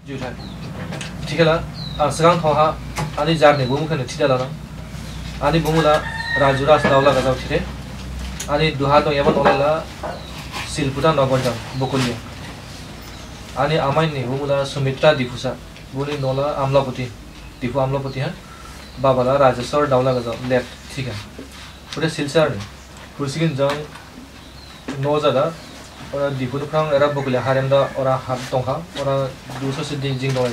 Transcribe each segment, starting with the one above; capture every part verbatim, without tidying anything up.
Juthai. Thikhala, ang sgang thongha, ani jarni bumu kheno thida lana. Ani bumu la Raju Raj Daulagajao thire. Ani duha dong eba nolai la Silputa Nogonjang, Bokolia. Ani amaini bumu la Sumitra Diphusa, boni nola Amlapati, Diphu Amlapati ha. Baba la Rajeshwar Daulagajao, late thikha. Pura Silchar ni. Pursigin jang no jada, ora Diphu ni phrang era Bokolia harem da, ora hat tongkha, ora duso se ding jing dong.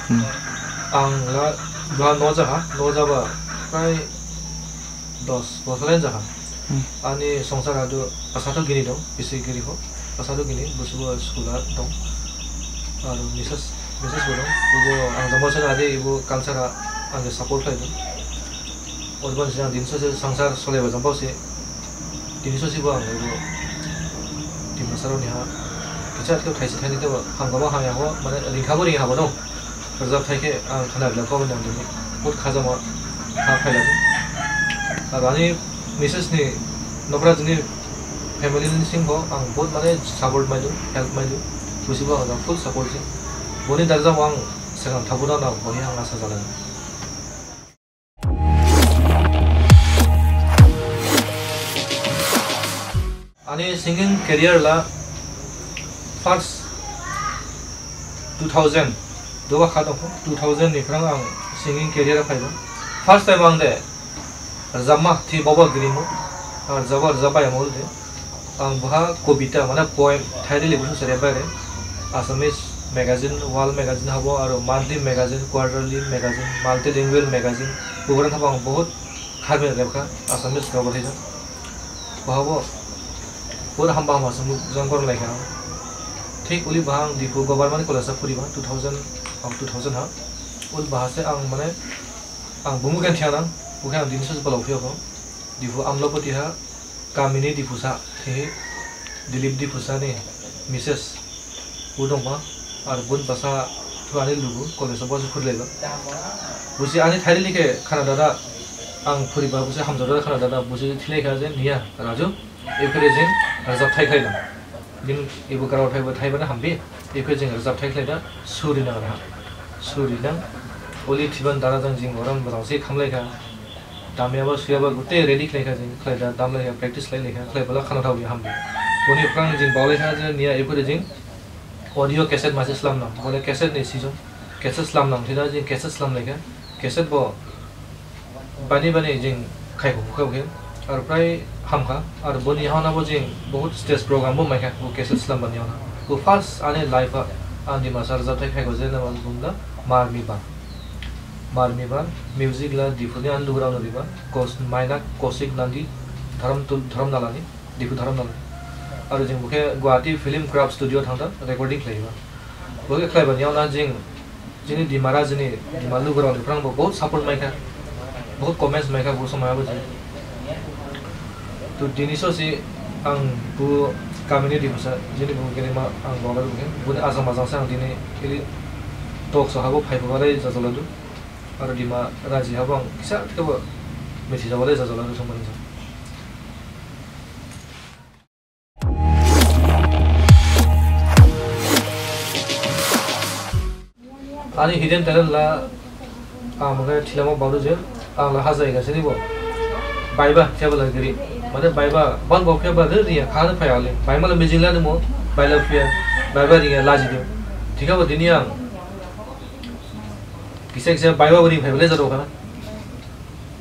Hmm. Ang la duha no jaha, no jaba, prai dos bosor lain jaha. Hmm. Ani songsar hadu asathu gini dong, bisi giri ho, asathu gini, busubo school ha dong. Aru Missus, Missus bo dong, bubo ang jamo sana ade ibu culture ha ang support khlai dong. Odebani se ang dini sosi songsar solaiba jambao se. Dini sosi bo ang ebo Dimasarao ni ha. Kicha khe thaisi thaini khe bo hamgaba hamya ho, mane ringkhabo ringya habo dong. Rajabthai khe ang khana bila kho nang dini. Bot khajama ha phailadu. Ar ani Missus ni nokra jini family ni sing bo ang bot mane support maidu, help maidu. Busi bo ang full support se. Boni darjang ang segang thabu da na boni ang asa jalan. Ani singing career la first two thousand, doba kha dong, two thousand ni phrang ang singing career phaiba. First time ang de rajabma thi bobo grimo, rajaba rajaba yamol de. Ang boha kobita, mane poem, thairili busu sere bare. Assamese magazine, wall magazine habo, aro monthly magazine, quarterly magazine, multilingual magazine, bogran habo ang bahut kharmin rebkha, Assamese cover thaijak. Bohabo, pura hamba hamba sung jang gor laikha. Thik uli bahang Diphu Government College ha phuriba, two thousand, ang two thousand ha. Ul bahase ang mane, ang bumu khen thianang, bukhe ang dini sosi balao phiyakho. Diphu Amlapati ha, Kamini Diphusa, thihi Dilip Diphusa ni Missus bo dongba, ar bun basa thu ani lugu, college ha bosi phurlaiba. Busi ani thairili khe khana dada, ang phuriba busi hamjao dada khana dada, busi thilaikha je niya, Raju, ekhore jing rajabthai khlainang. Jing ebo grao thaiba thaibani hambi, ekhore jing rajabthai khlaida, sur rinang ha. Sur rinang, oli thiban dada jang jing oram bajang se khamlaikha. Damyaba suyaba gute ready khlaikha jing, khlaida damlaikha, practice khlailaikha, khlaibala khana thaoya hambi. Boni phrang jing baolaikha je niya ekhore jing audio cassette masi slamnang, bole cassette ni season, cassette slamnang, thida jing cassette slamlaikha, cassette bo bani bani jing khaikho bukha bukhe, ar prai hamkha, ar boni yaohon ha bo jing bahut stage program bo maikha, bo cassette slambani yaohon ha. Bo first ani life ha, ang Dimasa rajabthai khaikho je nama bumla Marmibar. Marmibar, music la Diphu ni ani lugurao no riba, Kos-, Mainak, Kosik, Nandi, Dharam Tul-, Dharamnala ni, Diphu Dharamnala ni. Aro jing bukhe Guwahati Film Craft Studio thangda recording khlaiba. Bukhe khlaibani yaohon ha jing, jini Dima rajini, Dima lugurao ni phrang bo bahut support maikha, bahut comments maikha bo somai ha bo jing. To dini sosi ang bo Kamini Diphusa, jini bo gedema ang baola bukhe, boni ajang majang se ang dini ili talk show ha bo phaiba balai jajaoladu. Aro Dima raji ha bo ang kisa khebo mithijabalai jajaoladu thangmani jang. Ani hidden talent la, ang mane thilama baodu je, ang la hajaiga sini bo. Baiba, thiyaba la giri. Mane baiba, ban bo phiyaba giri ya, khana phaya le. Baima la mijing la nimo, baila phiya, baiba ringya laji de. Thikhabo dini ang kisa kisa baiba bo ring phaiba le jadokha.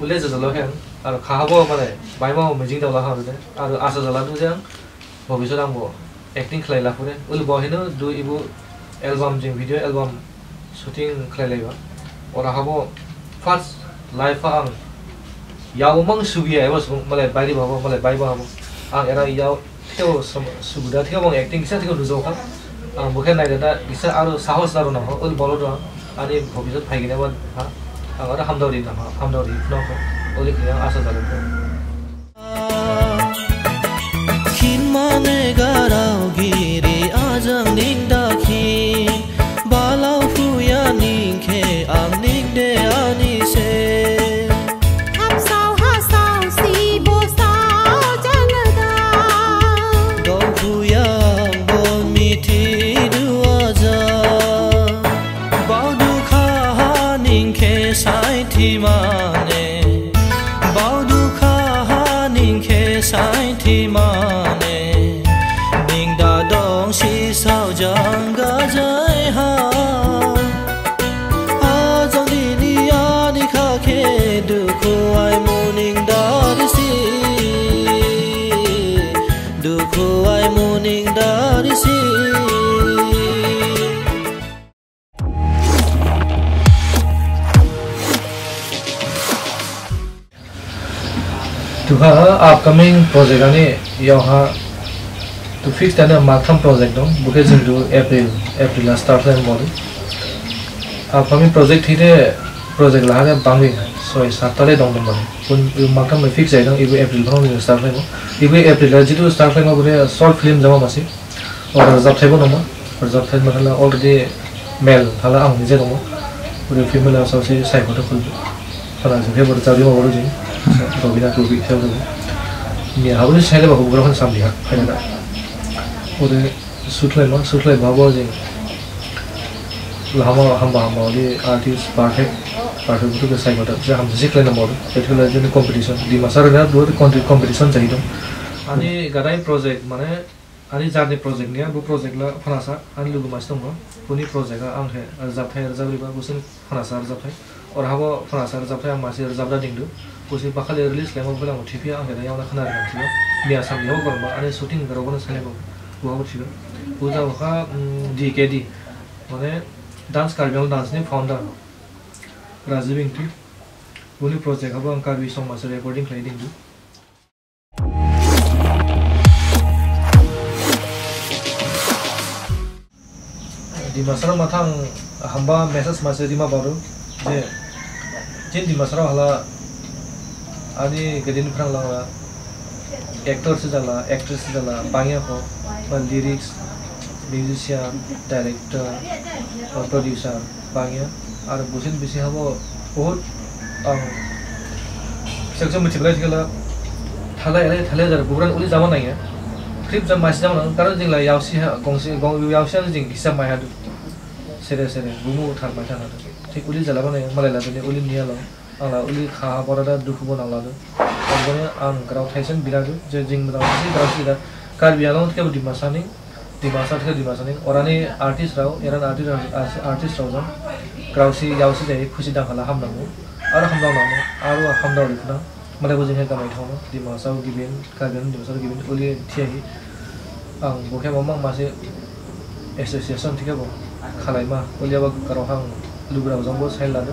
Ule jajaolakha ang. Aro khahabo mane, baima bo mijing daolakha de. Aro asa jaoladu je ang. Bobisot ang bo acting khlailaphure. Ul bo hino du ebo album jing video album shooting khlailaiba. Ora habo first life ha ang yao mang sugiya ebo sung malai bairi babo malai baiba habo. Ang era yao theo sum-, suguda theo bang acting kisa theo nujaokha. Ang bokhe naidada kisa aro sahos daro nangho. Ul bolo do ang. Ani bobisot phaigini ebo ha. Ang aro hamdao ri nangha, hamdao ri nangho. Uli khe ang asa jalo. Khinmane garao giri ajang ning dakhi, balao phuya ning khe ang ning de ani se. Hamsao hasao si bosao jalada. Dong phuya ang bon mithi du ajang. Duha upcoming project ani yaoha to fix dane maltham project dong, bokhe jing du April, April ha start khlaima badu. Upcoming project thide project lahare bangbi soi satta le dong dong badu. Pun maltham fix jai dong, ibu April phrang jing start khlaima. Ibu April ha jitu start khlaima bode short film jama masi. Ora rajabthaibo dongma, rajabthai mathala already male thala ang nije dongma. Ora female ha saosi saikho de khulbo. Thala jing khe bo rajabima boro jing. Robina Rubi khe bo. Ni habo ni saile ba hubgra khan samdi ha, phaina da. Ora shoot khlaima, shoot khlaima bo jing. Lahama hamba hamba oli artist perfect, perfect butu khe saikho da. Je hamsi khlaina boro. Particular jeni competition, Dimasa rena duha competition jai dong. Ani gadai project mane Ani jarni project niya, bo project la phanasa, ani lugu masi dongba, boni project ha ang khe rajabthai rajabriba, bosi phanasa rajabthai. Ora habo phanasa rajabthai ang masi rajabda dingdu, bosi bakhali release laima bo lang thipi ang khe da yaona khana ri thiba. Miya samni habo gorba, ani shooting garao bono sale bo, bo habo thiba. Bo jabo kha, mm, D K D, mane Dance Karbi Anglong Dance ni founder, Rajiv Ingti. Boni project habo ang Karbi song masi recording khlai dingdu. Dimasarao mathang hamba message masi rima baru je, jin Dimasarao hala ani gedin phrang langla actor se jala, actress se jala, bangya kho, ba lyrics, musician, director, ba producer, bangya, ar bosin bisi habo bahut ang kisa kisa mithi belai thikhala thalai alai thalai jar bubran uli jama nangya. Khrip jam masi jama nang, karon jingla yausi ha, gongsi, gong, yausi ha jing kisa mai hadu. Sere sere, bumu thar mai thar hadu. Thik uli jala bana malai la bini uli niya lo. Ang la uli kha ha bora da dukhu bo nang ladu. Ang boni ang grao thaisen biradu, je jing mojang si grao si da. Karbi Anglong thikhe bo Dimasa ni, Dimasa thikhe Dimasa ni. Orani artist rao, eran artist rao, artist rao jang grao si, yausi jai khusi dang khala hamdang bo. Aro hamdang nang bo, aro hamdang uli khna. Malai bo jing khe gamai thang bo. Dimasa gibin, Karbi Anglong Dimasa gibin, uli thiya hi. Ang bo khe mamang masi association thikhe bo khalaima, uli aba grao hang lugu rao jang bo sai ladu.